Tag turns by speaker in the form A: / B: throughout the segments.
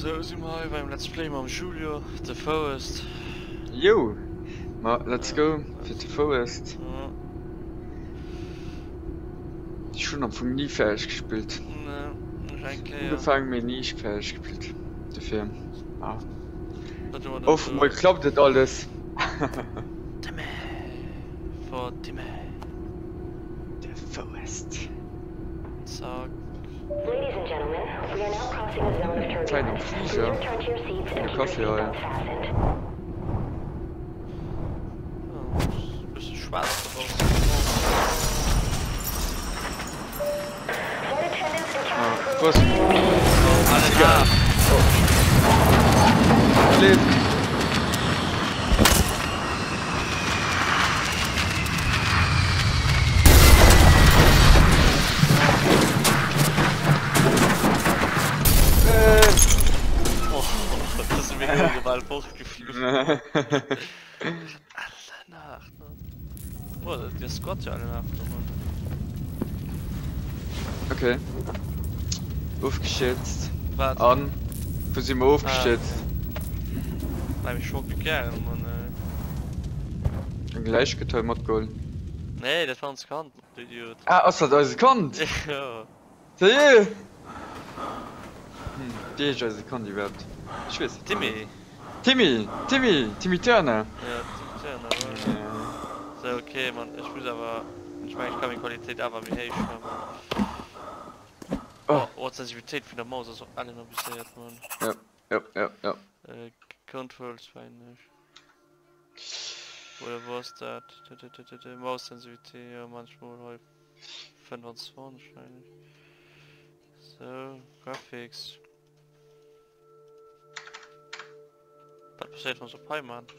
A: Sou si mer hei beim Let's Play mam Julio, The Forest.
B: Yo! Ma let's go fir The Forest. Ech hunn am Fong ni fäerdeg gespillt.
A: Nee, ech eng Kéier.
B: Ugefaangen, mee ni fäerdeg gespillt. Dofir, ah. Auf emol klappt et alles.
A: Timmy! For Timmy!
B: The Forest.
A: Zack.
B: Klein am Flieger. De Café hei.
A: Bësse schwaarz dobaussen.
B: Ah, was? Egal. Oh. Lebt. Okay. Ofgestierzt. An? Wou si mer ofgestierzt? Eng Läich gëtt hei matgeholl.
A: Nee, dat war ons Kand, du Idiot.
B: Ah, ass dat eise Kand?
A: Jo.
B: Seriö? Hm, wéi heescht eise Kand iwwerhaapt? Ech weess et
A: Timmy.
B: net. Timmy! Timmy! Timmy Turner!
A: Ja, Timmy Turner, voilà. Sou, okay, Mann, ech muss awer, ech mengen, ech ka meng Qualitéit awer méi héich man, Mann.
B: Oh.
A: Oh, d'Sensitivitéit vun der Maus ass och ellen abuséiert, Mann.
B: Ja, ja, ja, ja.
A: Controls mengen ech. Oder wou ass dat? Maussensitivité, jo, manchmol hei 25 mengen ech. Sou, Graphics. Wat passéiert wann ech op hei man?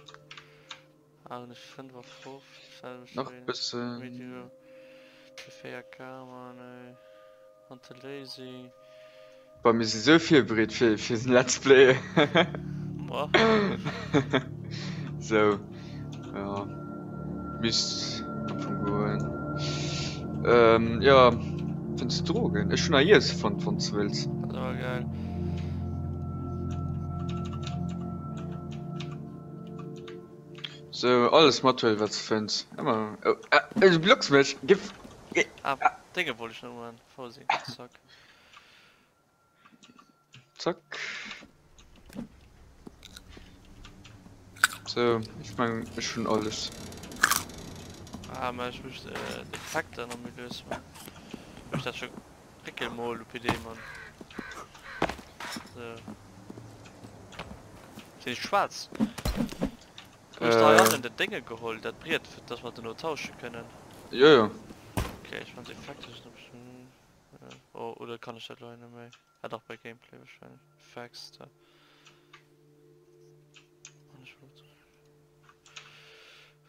A: Ah, hunn ech 55,
B: Nach e bëssen.
A: Video, 4K, man ey. Anti-Lazy.
B: Boah, mir si sou virbereet fir fir den Let's Play.
A: Boah.
B: Sou, ja. Misst am Fong goen. Ähm, ja, fënns du Drogen? Ech hunn nach Iesse fonnt, wann s du wëlls.
A: Dat ass awer geil.
B: Sou, alles mathuelen, wat s du fënns. Ëmmer. Oh, ah, du blocks mech! Giff.
A: Ah, Dénge wollt ech nach man. Vorsicht, zack.
B: Zack. So, ich mein, ich schon alles.
A: Ah, ma ich muss äh, Effekte noch mit lösen. Ich das schon Pickelmol, du PD, Mann. So. Sinn ich schwarz? Hun ech da hannen dat Dénge geholl, dat Briet, fir dass mer dono tausche kënnen?
B: Jo, jo.
A: Okay, ech man d'Effekte sinn e bëssen, oh, oder kann ech dat elo hei net méi? Ah dach, bei Gameplay wahrscheinlech. Effects, da. Mann, ech wollt.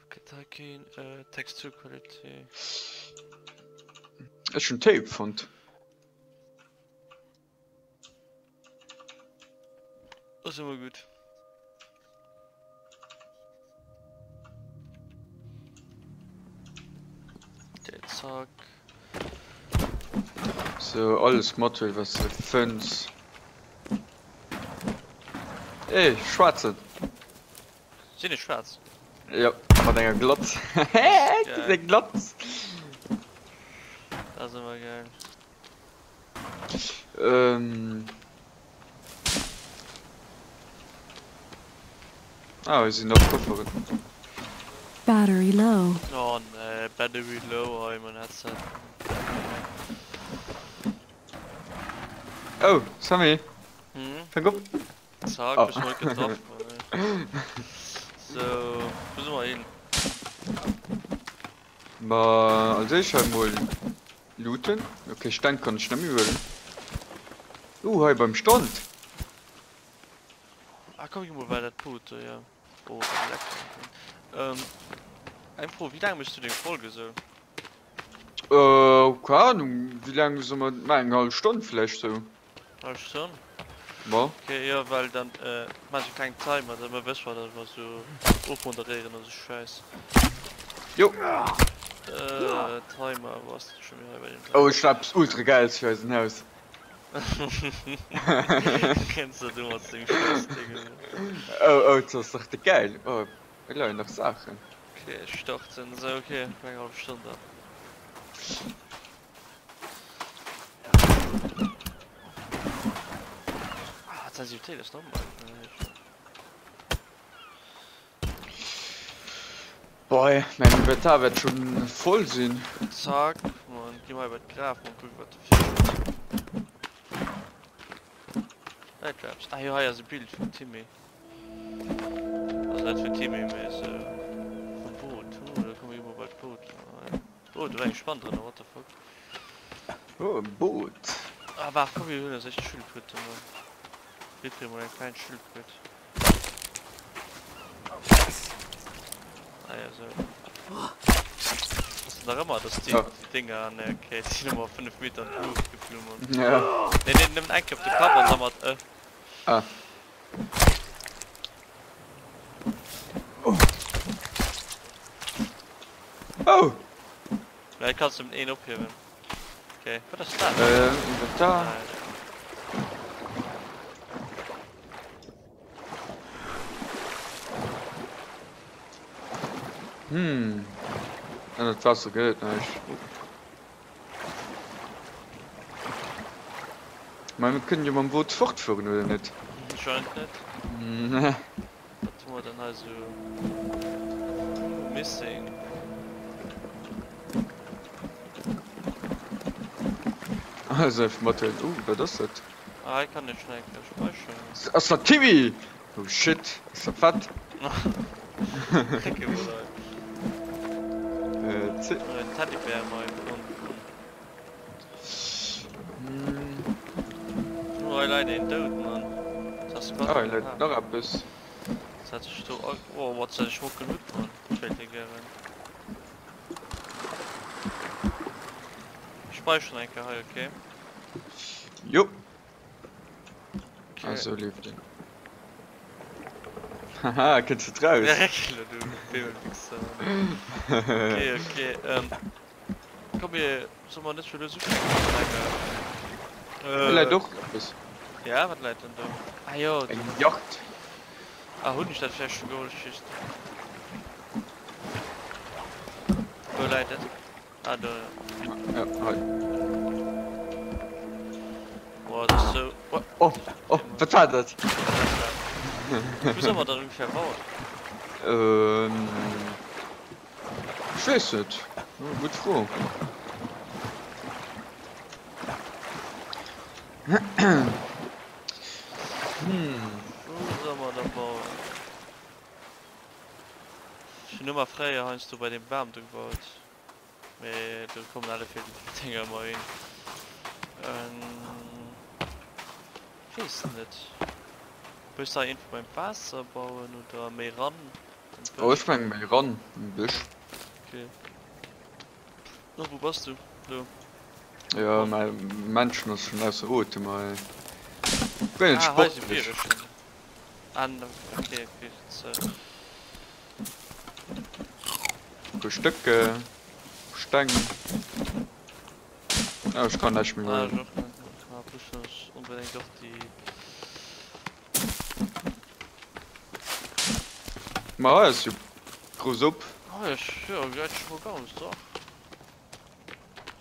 A: Okay, da keen, Texturqualität.
B: Ech hunn Tape fonnt.
A: Ass ëmmer gutt. Okay, zack.
B: So, alles mathuelen, was du fënns. Ey, Schwarzen.
A: Sinn ech schwaarz?
B: Jo, mat enger Glotz. Eng Glotz.
A: Dat ass ëmmer geil.
B: Ähm. Ah, hei sinn nach Kofferen.
C: Battery low.
A: Oh nee, Battery low hei mein Headset.
B: Oh, Sammy.
A: Hm?
B: Fang op.
A: Zack,
B: Oh.
A: bist mal getroffen. So, wo sind wir hin?
B: Ma als éischt hei mol looten. Ok, Steng kann ech net méi huelen. Uh, hei beim Strand.
A: Ah komm, gi mol bei dat Boot do, jo. Oh, dat lecker. Ähm, eng Fro, wéi laang méchs du deng Folge esou?
B: Äh, keng Ahnung, wéi laang soll mer dat maachen? Eng hallef Stonn vläicht sou.
A: Hallef Stonn?
B: Ma.
A: Okay, jo, well dann äh, maache ech e klengen Timer, da wësse mer, datt mer sou ofmoderéieren oder sou Schäiss.
B: Jo.
A: Äh, Timer, wou ass dat scho méi hei bei dem
B: Oh, ech hunn eppes ultra Gäiles fir eisen Haus.
A: Kenns de du mat dengem scheiss Ding.
B: Oh oh, dat ass dach de gäil. Oh, hei leien nach Saachen.
A: Ok, ech starten. Sou, ok, eng hallef Stonn dann. Ah, d'Sensitivitéit ass nach ëmmer héich.
B: Boah, mäin Inventar wäert schon voll sinn.
A: Zack, man, gi mal iwwer d'Graf, mal kucken, wat de Fisch huet. Läit do eppes? Ah jo, hei ass e Bild vum Timmy. Also net vum Timmy, mee sou vum Boot. Oh, da komme mir mol bei d'Boot. Oh, do war eng Spann drënner, what the fuck.
B: Oh, e Boot.
A: Ah, waart, komm, mir hunn eis echt Schildkröten do. Mir kréie mol eng kleng Schildkröt. Ah ja, sou. Ass nach ëmmer, dass déi
B: Ja.
A: Dinger an der okay, déi sinn ëmmer 5 Meter an d'Luucht geflu Mann.
B: Ja.
A: Nee, nee, nëmmen eng Kéier op de Kapp an da mat E.
B: Ah. Oh!
A: Vläicht kanns du nëmmen een ophiewen. Okay, wat ass dat?
B: Äh, Inventar.
A: Ah, ja.
B: Hm. Ënnert d'Waasser gëtt et näischt. Mä mir kënnen jo mam Boot fortfueren, oder net?
A: Anscheinend net.
B: Nee.
A: Wat hu mer dann hei sou? Missing.
B: Also, einfach mathuelen. Oh, wat ass dat?
A: Ah, hei kann ech schon eng Kéier speicheren.
B: Ass dat Timmy? Oh shit, ass dat fett?
A: Récke mol hei.
B: Äh, C.
A: Oh, en Teddybär mei fonnt.
B: Hm.
A: Oh, hei läit een dout, Mann. Das ass
B: Ah, hei läit nach eppes.
A: Das hat sech do. Oh, wat soll ech mucken hutt, Mann? Ech wéilt dee gären. Ech speicheren eng Kéier hei, okay?
B: Jo.
A: Okay.
B: Also leeft een. Haha, kënns du draus?
A: Ja, Reckele, du Bibelwichser. Okay, okay. Ähm, komm, mir soll mer net scho lues ufänken mat enger.
B: Hei läit
A: Äh,
B: och eppes.
A: ja, wat läit denn do? Ah jo,
B: Eng
A: do.
B: Yacht.
A: Ah, hunn ech dat vläicht scho geholl? Ech weess net. Wou läit et? Ah, do, ja.
B: Ja, hei.
A: Boah, das ist so. Oh,
B: oh, oh wat war dat?
A: Wou soll man dann ungefähr bauen?
B: Ähm, ich weess net. Gutt Fro. Hm.
A: Wou soll man dann bauen? Ech hunn ëmmer fréier heiansdo bei deem Bam do gebaut. Mee do kommen alle vill Dinger ëmmer hin. Ähm, weess net. Wëlls du hei irgendwo beim Waasser bauen oder méi ran?
B: Oh, ech meng méi ran am Bësch.
A: Okay. Oh, wou bass du? Do.
B: Ja, mäi Männchen ass schon ausser Otem hei. Guer net
A: Ah, hei si
B: sportlech.
A: Wiereschen. Ah, okay, okay, jetzt.
B: Puer Stécke, Steng. Ah, ech kann näischt méi
A: Ah,
B: huelen.
A: ech och net. Ah, plus ech onbedéngt och déi.
B: Ma hei ass jo grouss op.
A: Ah, ech, jo, gesäit scho mol ganz dach.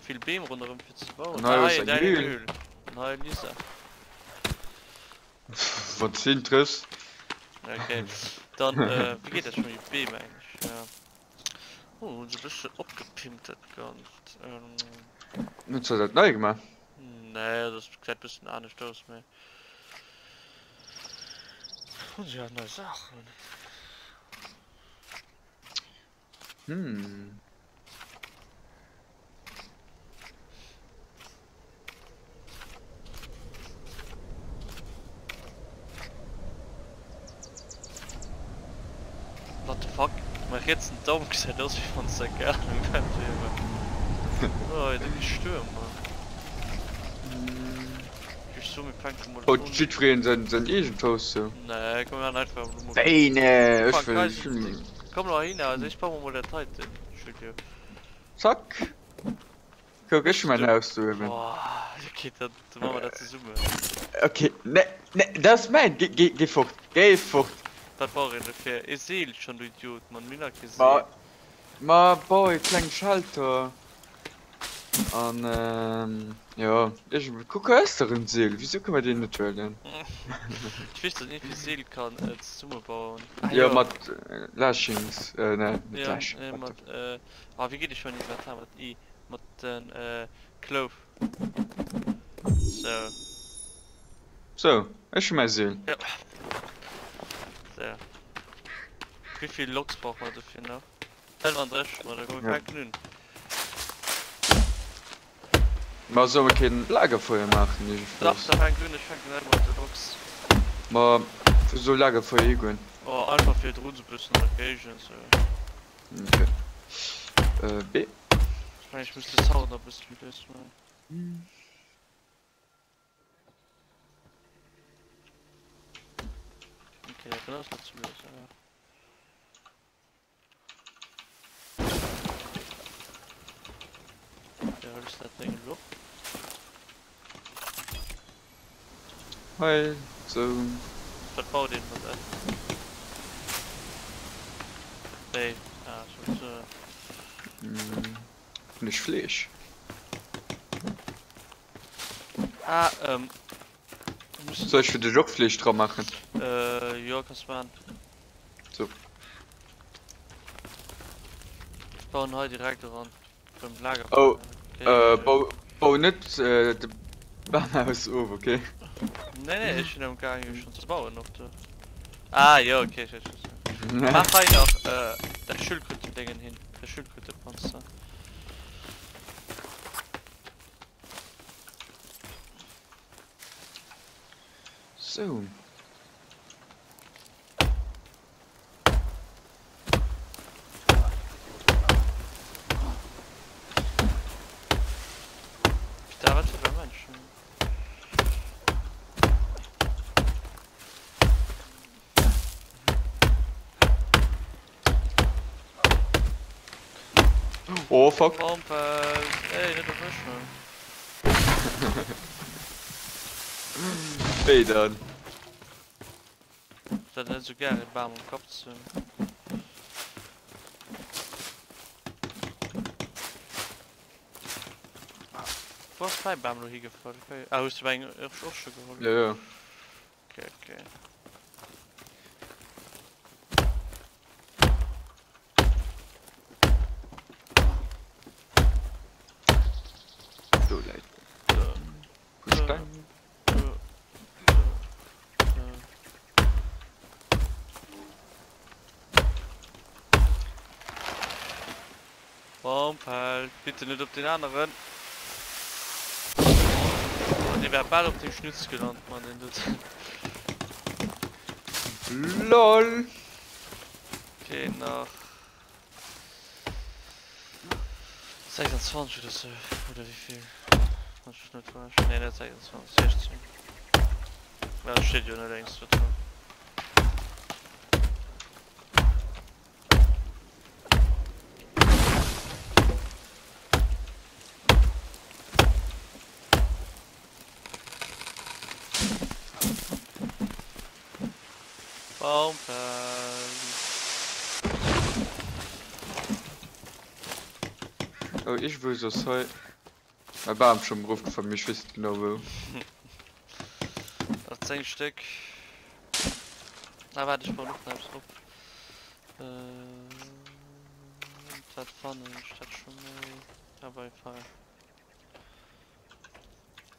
A: Vill Beem ronderëm fir ze bauen.
B: An hei
A: Ah,
B: ass
A: hei,
B: eng
A: däin
B: Höhl.
A: Höhl. An hei Lisa.
B: Wann s de trëffs.
A: Okay, dann äh, wéi geet dat schon mat Beem eigentlich? Ja. Oh, hunn se e bëssche opgepimpt dat Ganzt. Ähm,
B: Huet se dat nei gemaach?
A: nee, dat gesäit bëssen anescht aus, mee hunn se ja nei Saachen.
B: Hm.
A: What the fuck? Mein rietsen Daum gesäit aus wéi wann se keng Ahnung wat wier awer. Oh, hei décke Stuerm Mann. Ech so mir fänke mol
B: Baut
A: un.
B: jiddwereen säin säin eegent Haus sou?
A: Nee, komm mir maachen einfach elo mol.
B: Wéi nee, ech
A: Fuck,
B: wëll
A: hei
B: ech
A: sinn
B: wëll.
A: Komm lo heihinner, also ech baue mol dat heiten Studio.
B: Zack. Kuck, ech hu mäin Haus do uewen.
A: Boah, okay, dann maache mer dat zesummen.
B: Okay, nee, nee, dat ass mäin. Géi, géi, géi fort, géi fort.
A: Wat brauch een dofir? Ee Seel schon, du Idiot, Mann, mir hunn nach kee
B: Ma,
A: Seel.
B: ma bau e klenge Shelter. An, jo, ech, kuck, hei ass dach en Seel. Wisou kënne mer deen net huelen?
A: Ech weess, datt een iergendwéi Seel kann zesummebauen. Ah
B: Jo,
A: jo.
B: mat Lashings, nee, net
A: Jo,
B: Lashings,
A: nee,
B: what
A: mat,
B: the.
A: ah, wéi geet ech mein Inventar mat I? Mat den Clove. Sou.
B: Sou, ech hu mäi Seel.
A: Jo. Sou. Wéivill Logs brauche mer dofir nach? 35, ma da komm mir fänken un.
B: Ma solle mer keen Lagerfeuer maachen
A: Dach,
B: iergendwéis?
A: da fänk un, ech fänken hei mat de Logs.
B: Ma wou soll Lagerfeuer higoen?
A: Oh, einfach fir drun sou bëssen an der Géigend sou.
B: Okay. B.
A: Ech mengen ech muss de Sound nach bëssen méi lues maachen. Okay, dat ass net ze lues awer. Ja, hëls dat Ding elo op?
B: Hei, sou.
A: Wat baut een mat F? Wéi? Ah, ech wollt soen.
B: Hunn ech Fleesch?
A: Ah, ähm.
B: Soll ech fir dech och Fleesch dra maachen?
A: Äh, jo, kanns maachen.
B: So.
A: Ech bauen hei direkt eran. Beim Lager.
B: Oh, äh, bau, bau net äh, de Bamhaus of, okay?
A: Nee, nee, ech sinn am gaangen jo schon ze bauen och do. Ah, jo, okay, ech weess was. Mach hei nach äh, der Schildkrötendingen hin, der Schildkrötepanzer.
B: So.
A: Da wat fir e Mënsch.
B: Oh fuck.
A: Pompel. Ey, net op mech, Mann.
B: Wéi dann?
A: Ech hätt net esou gär e Bam um Kapp ze hunn. Wou ass mäi Bam elo higefall? Ah, hues du mäin och scho geholl?
B: Jo, jo.
A: Okay, okay.
B: Do läit e Steng.
A: Pompel, bitte net op den aneren. Oh, dee wär bal op dem Schnutz gelant, Mann, deen doten.
B: LOL.
A: Okay, nach 26 oder sou, oder wéivill? Wann ech mech net täuschen. Nee, net 26, 16. Ja, dat steet jo net engs do dran. Baumpel.
B: Oh, ich wou soss hei mäi Bam schonn erofgefall, mee ech weess net genau wou.
A: Nach 10 Stéck. Ah, waart, ech bauen och nach eppes op. Äh, dat fannen ech dat scho méi. Ah, Wi-Fi.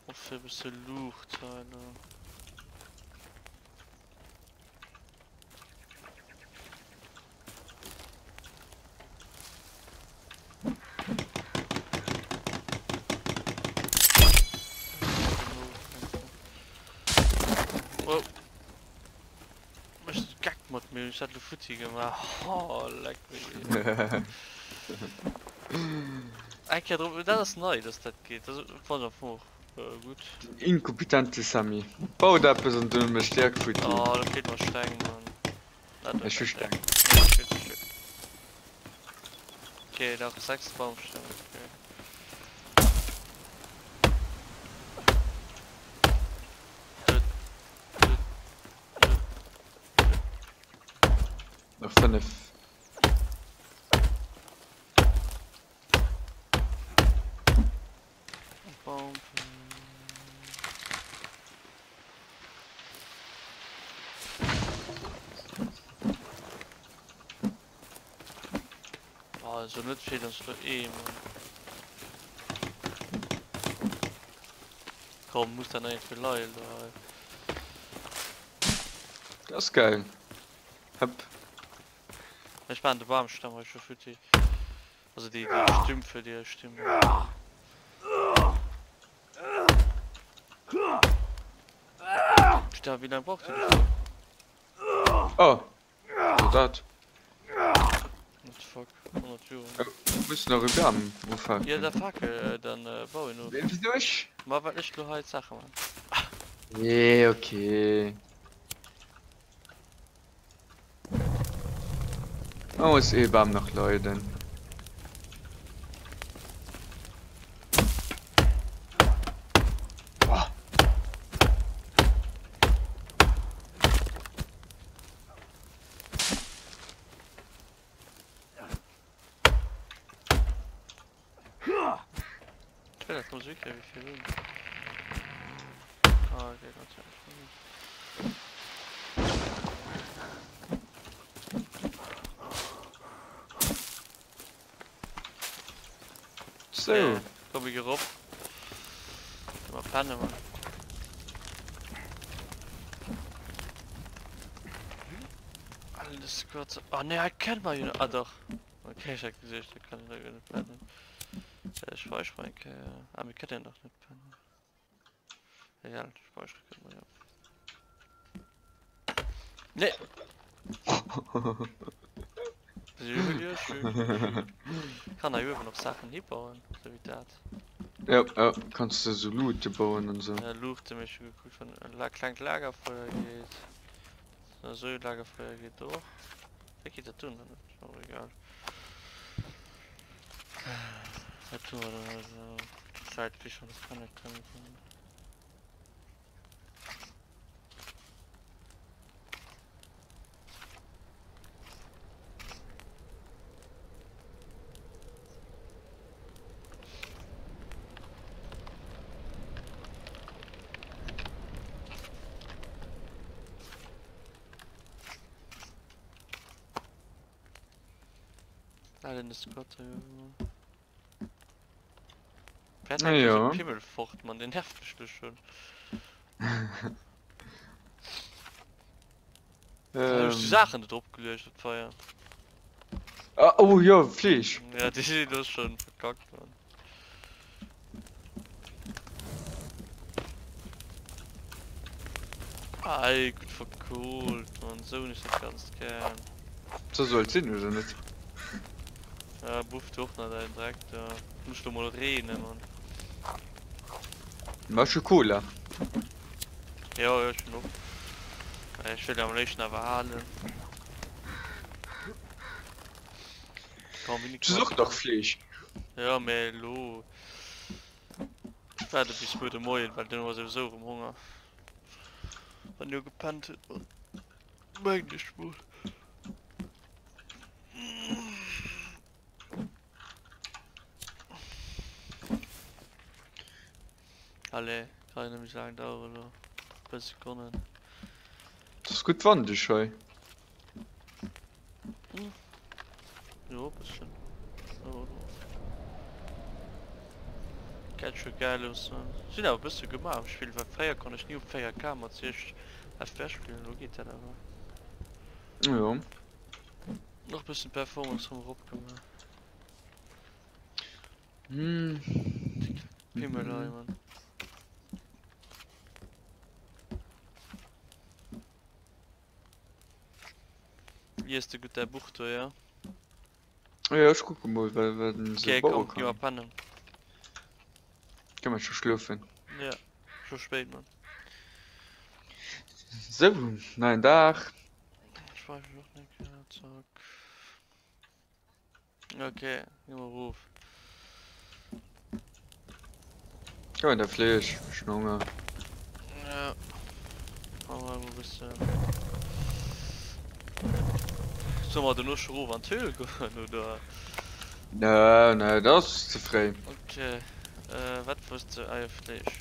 A: Och fir e bësse Luucht hei elo. Oh. Méchs du Geck mat mir? Hunn ech dat elo futti gemaach? Oh, leck mech. Eng Kéier drop, dat ass nei, dass dat geet. Dat fannen ech am Fong och gutt.
B: Den inkompetente Sammy baut eppes an dunn mécht direkt futti.
A: Oh, do feelt mer Steng, Mann.
B: Ech hu Steng.
A: Okay, nach 6 Baumstämme, okay.
B: Nach 5.
A: Baum. Also net vill ass do ee Mann. Komm, muss da nach iergendwéi leien do hei.
B: Dat ass geil. Hëpp.
A: Ech maachen de Bamstamm hei scho futti. Also déi déi Stümpfe déi hei stinn. Putain, wéi laang braucht déi dofir?
B: Oh, also dat.
A: What the fuck, 100 Joer.
B: Oh, muss nach e Bam ufänken.
A: Ja, da Fakel, dann bau en of.
B: Wéi ech?
A: Ma well ech lo hei d'Saache man.
B: Nee, okay. Oh, muss ee Bam nach leiden. Boah.
A: Ich will das Musik hier, wie viel sind. Ah, okay, Gott sei Dank.
B: So.
A: Okay, komm ich erop. Mal pennen, Mann. Alles Gott. Ah, ne, er kennt man ja. Ah, doch. Okay, ich hab gesehen, da kann ich da gar nicht pennen. Äh, speichere mal eng Kéier. Ah, mir kënnen nach net pennen. Egal, speichere kënne mer jo. Nee! Kann hei uewen och Saachen hibauen, sou wéi dat.
B: Ja, ja, kanns de sou Luute bauen an sou.
A: Ja, Luuchte méi scho gekuckt, wann e la klengt Lagerfeuer geet. Esou e Lagerfeuer geet och. Wéi geet dat dunn? Och egal. Wat hu mer dann also? Zäit wéi schonn kenne kënnen. Allen ist Gott. Wer hat
B: Ja.
A: Pimmel fort, man, den nervt mich doch schon. Ähm. Die Sachen da drauf gelegt, das Feuer.
B: Ah, oh ja, Fleesch.
A: Ja, die sind das schon verkackt, man. Ei, gutt verkohlt, Mann. Sou hunn ech dat ganzt gär.
B: Sou soll et sinn, oder net?
A: Ja, bufft och nach däin Dreck da. Muss lo mol reenen, Mann.
B: Ma ech hu Cola.
A: Jo, jo, ech hunn och. Ech wëll am léifsten awer halen. Komm,
B: Du hues och nach Fleesch.
A: Jo, mä elo. Ech waarde bis muer de Moien, well dunn hu mer souwisou erëm Honger. Wann jo gepennt huet, Mann. Mengen ech mol. Allez, kann jo net méi sou laang daueren elo. E puer Sekonnen.
B: Et ass gutt wandeg hei.
A: Hm. Jo, bësschen. Jo, Gesäit scho geil aus, man. Sinn awer bësse gemaach am Spill, well fréier konnt ech ni op 4K mat 60 FPS spillen, elo geet dat awer.
B: Jo.
A: Och bëssen d'Performance rëm erop gemaach.
B: Hm.
A: Pimmel hei, man. Lies de gutt däi Buch do, jo?
B: Jo, ech kucke mol, wat wat een esou
A: Okay,
B: baue
A: komm, gi
B: kann.
A: mer pennen.
B: Gi mer scho schlofen.
A: Ja, scho spéit, Mann.
B: Sou, neien Dag.
A: Speicher och eng Kéier, zack. Ok, gi mer erof.
B: Komm mat der Fleesch, ech hunn Honger.
A: Ja. Machen wir mal ein bisschen. Solle mer dono scho rof an d'Höhl goen, oder?
B: Nee, nee, dat ass ze fréi.
A: Ok, wat wëlls de? Ah jo, Fleesch.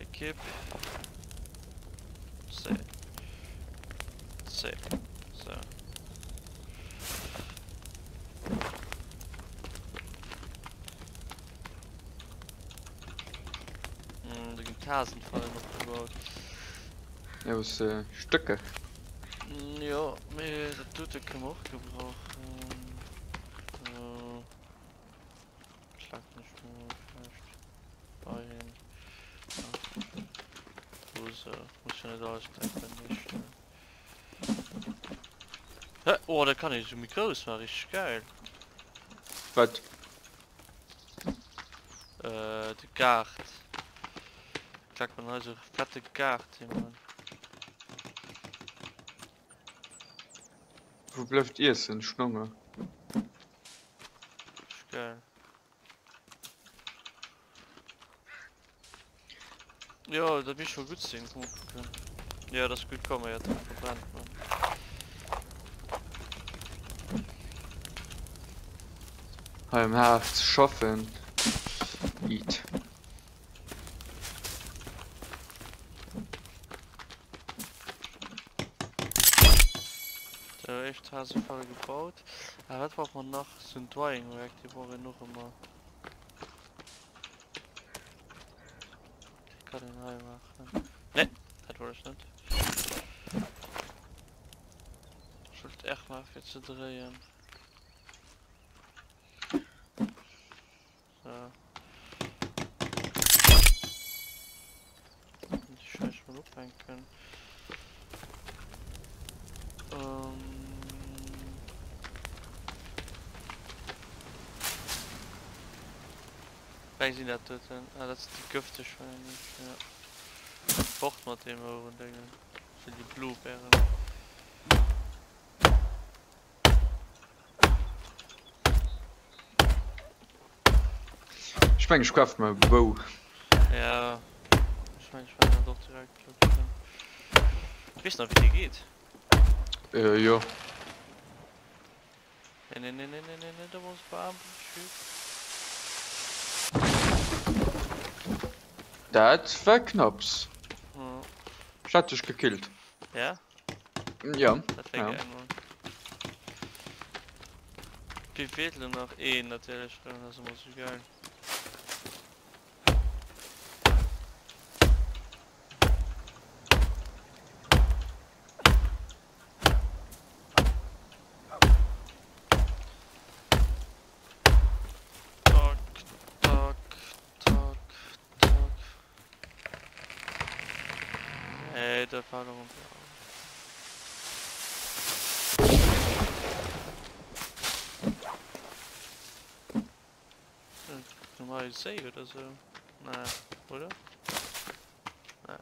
A: Equipe. C. C. Sou. Do ginn d'Hasenfallen opgebaut.
B: Aus Stöcke.
A: Jo, mee dat dote kënne mer och gebrauchen. Do klacken ech mol vläicht heihin. Do sou. Muss jo net alles direkt beienee stellen. Hä? Oh, dat kann ee sou méi grouss maachen. Richteg gäil.
B: Wat?
A: De Gaart. Klack man hei sou fette Gaart hin man.
B: Wou bleift Iessen? Ech hunn Honger.
A: Ist geil. Jo, dat misst scho gutt sinn. Komm mol kucken. Jo, dat ass gutt komm, mee dat verbrennt man.
B: Hei am Haf ze schaffen. Eat.
A: Sou, éischt Hasefalle gebaut. Ah, wat brauche mer nach? Sou en Drying Rack, dee brauch een och ëmmer. Dee kann een hei maachen. Ne, dat wollt ech net. Ech wollt R maachen fir ze dréien. So. Die Scheiße mal ophänken. Ähm. Wéi sinn dat doten? Ah, dat sinn déi gëfteg mengen ech, ja. Fort mat deem Ouerendéngen. Dat sinn déi Blobären.
B: Ech mengen ech craft mer e Bou.
A: Ja, ech mengen ech war dat och direkt kucken. Weess nach wéi dee geet?
B: Äh jo.
A: Nee nee nee nee nee nee nee da muss Bam shoot.
B: Dat war knapps.
A: Hm.
B: Ech hat dech gekillt.
A: Ja?
B: Ja.
A: Dat wär
B: ja.
A: geil, Mann. Wie feelt elo nach? Een natierlech, dat ass ëmmer sou geil. Tack, tack, tack, tack. Nee, dat war noch Normal Séi oder so. Nee, oder? Nee.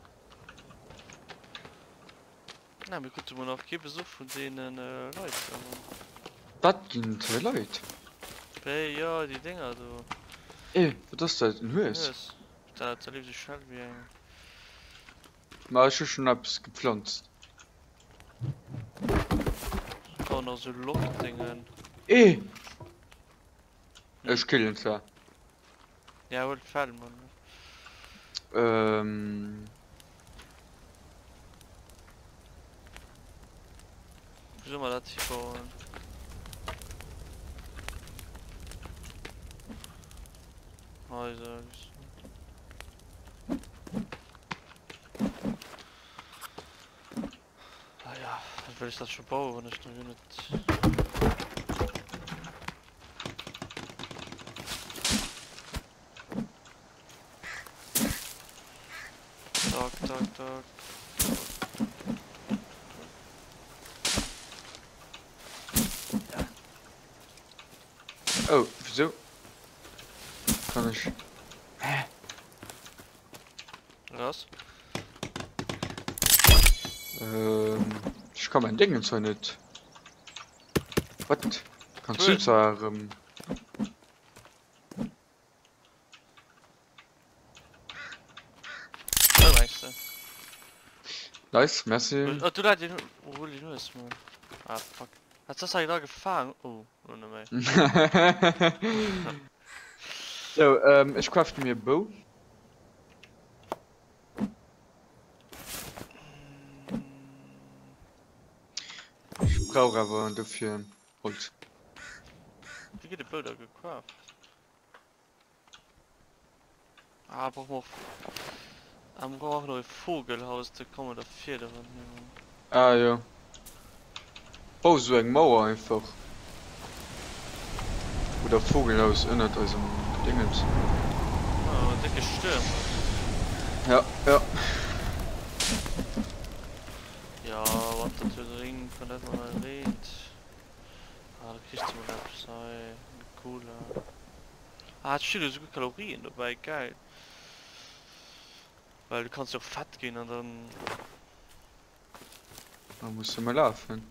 A: Na, mir krute mol nach kee Besuch vun deenen Leit da, Mann.
B: Wat ginn et hei Leit?
A: Wéi, jo, déi Dénger do.
B: Eh, wat ass dat? En Hues?
A: Hues. Dat leeft esou schnell wéi eng.
B: Ma ech hu schonn eppes gepflanzt.
A: Oh, nach esou Lockdéngen.
B: Eh! Ech killen zwar.
A: Ja, huel d'Fell, Mann.
B: Ähm.
A: Wou soll mer dat hibauen? Hei sou eppes. Ah ja, wat wëll ech dat scho bauen, wann ech nach guer net. Tak, tak, tak.
B: Oh, wieso? Kann ich. Hä?
A: Was?
B: Ähm, ich kann mein Dingens hei net. Wat? Kannst du zwar erëm.
A: Wou mengst du?
B: Nice, merci.
A: Oh, du leit den, oh, hol den Hues mol. Ah fuck. Hat das hei da gefaang? Oh, lo net méi.
B: Sou, ähm, ech crafte mir e Bou. Ech brauch awer dofir Holz.
A: Wéi gëtt e Bou da gecraft? Ah, brauchen wir auch. Ah, wir brauchen auch noch ein Vogelhaus, da kommen da Fiederen hin.
B: Ah jo. Bau sou eng Mauer einfach. Oder Vogelhaus ënnert eisem Dingens.
A: Ah, dicke Stürm.
B: Ja, ja.
A: Ja, wat dat huet Ring, kann dat mal reent. Ah, da kriegst du mal eppes hei. Cola. Ah, et stinn jo souguer Kalorien dobäi, geil. Well du kanns jo och fett ginn an dann.
B: Da muss de mol lafen.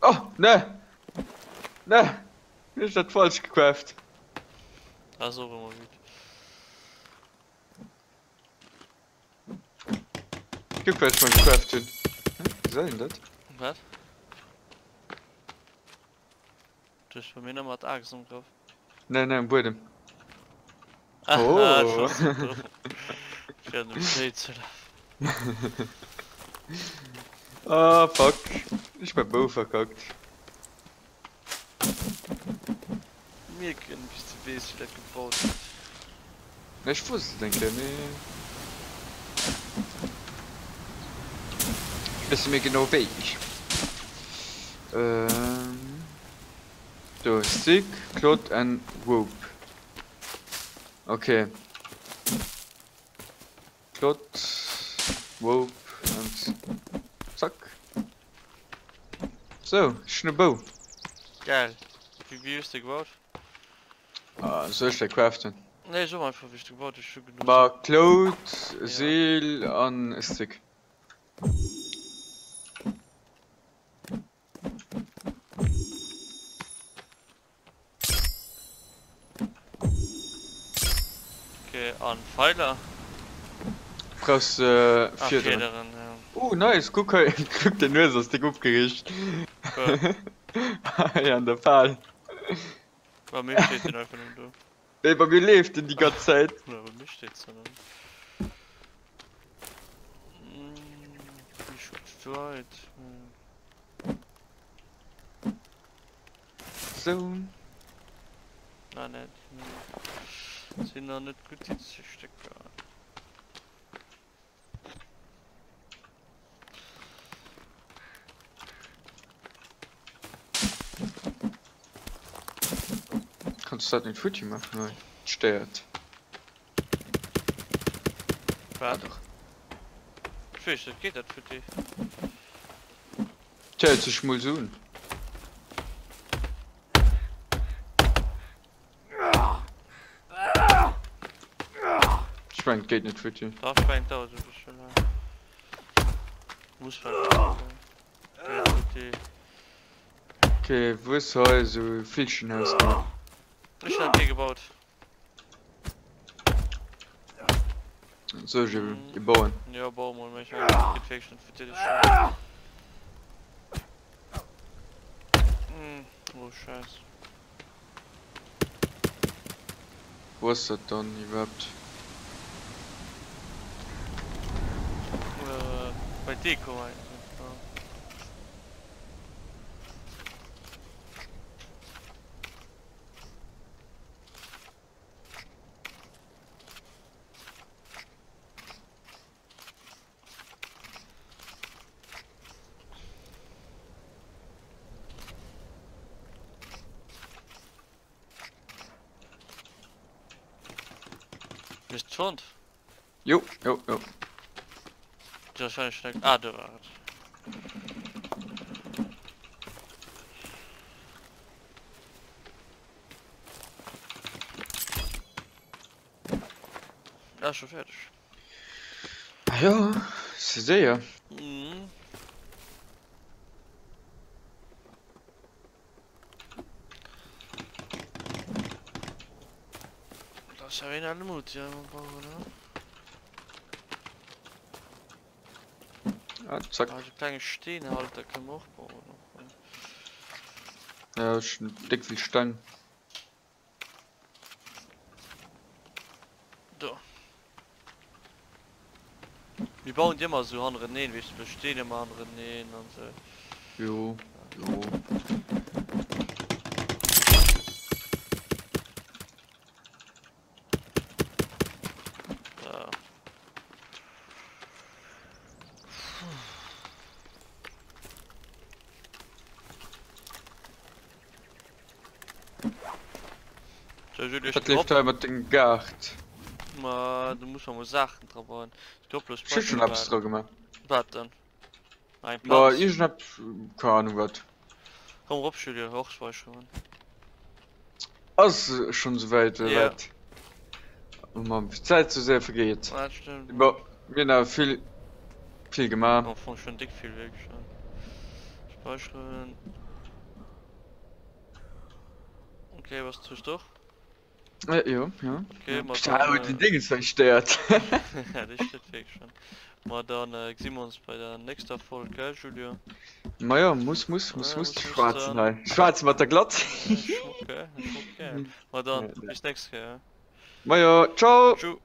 B: Oh, ne! Ne! Hunn ech dat falsch gecraft?
A: Ass och ëmmer gutt.
B: Kuck wat ech mer gecraft hunn. Wéi soll een dat?
A: Wat? Du hues bei mir nëmme mat Aax am Grëff.
B: Nee, nee, um Buedem.
A: Ah,
B: Oh.
A: Fir an dem Schnéi ze lafen.
B: Ah, fuck. Ech mäi Bou verkackt.
A: Mierken bis de weess wéi dat gebaut gëtt.
B: Ech wosst et eng Kéier mee ech weess net méi genau wéi. Do Stick, Cloth and Rope. Ok Cloth, Rope and zack. Sou, ech hunn e Bou.
A: Geil. Wéi hues de gebaut?
B: Ah, soll ech der craften?
A: Nee, so einfach wéi ech de gebaut hunn. Ech hu genuch.
B: Ma Cloth, Seel an e Stick.
A: Okay, an Pfeiler?
B: Brauchs äh,
A: Ah,
B: Fiederen.
A: Fiederen, ja.
B: Oh, nice, guck hei, guck, den Hues ass déck opgeriicht.
A: Cool.
B: Hei an der Fal.
A: Bei mir steet den einfach nur do.
B: Nee, bei mir leeft den déi ganz Zäit.
A: Ja, bei mir steet se dann. Wie weit?
B: Sou.
A: Nein, net. Sinn nach net gutt déi Stécker.
B: Kanns du dat net futti maachen hei? Et stéiert.
A: Wat? Ah, Ech weess net, geet dat futti?
B: Et héiert sech mol sou un. Ech mengen et geet net futti.
A: Dach, ech mengen et dauert e bëssche laang. Muss well geet futti.
B: Ok, wou hues de hei esou e Villchenhaus gemaach?
A: Ech hat kee gebaut.
B: Soll ech ee bauen?
A: Jo, bau mol, mee ech mengen et geet wierklech net futti. Oh Scheiss.
B: Wou ass dat dann iwwerhaapt?
A: Bei Deko eigentlech, jo. Hues de fonnt?
B: Jo, jo, jo.
A: Wahrscheinlich schon. Ah, do war et. Ah, schon fertig.
B: Ah ja, se séier.
A: Mhm. Das ist ja ein Mut, ja, man braucht, ne?
B: Ah, zack.
A: Ah, so klenge Steenhalter kënne mer och bauen.
B: Ja, ech hunn déck vill Steng.
A: Do. Mir bauen déi ëmmer esou hannereneen, weess de, Steen ëmmer hannereneen an esou.
B: Jo, jo. Wat leeft hei mat dengem Gaart?
A: Ma du muss mol Saachen dra bauen.
B: Ech hu schon eppes dra gemaach.
A: Wat denn?
B: Eng Platz? Iergendepp, keng Ahnung wat.
A: Komm rop Julien, och speicheren.
B: Ass schon souwäit oder wat? Oh Mann, wéi d'Zäit sou séier vergeet.
A: Dat stëmmt.
B: Bon, mir hunn awer vill, vill gemaach.
A: Am Fong schon dick vill wierklech. Speicheren. Okay, was tust du?
B: Äh, jo, jo.
A: Okay, ma
B: Psta,
A: dann,
B: huet den
A: äh,
B: Dingens verstéiert.
A: Ja, dat steet wierklech schon. Ma dann äh, gesi mer ons bei der nächster Folg, gell, Julio?
B: Ma jo, muss, muss, muss,
A: Ja,
B: muss.
A: muss, muss
B: Schwaarzen
A: dann.
B: hei. Schwaarze mat der Glatz.
A: Ja, Schmuck, gell? Schmuck, gell? Ma dann, bis nächst Kéier.
B: Ma jo, ciao!
A: Tschou.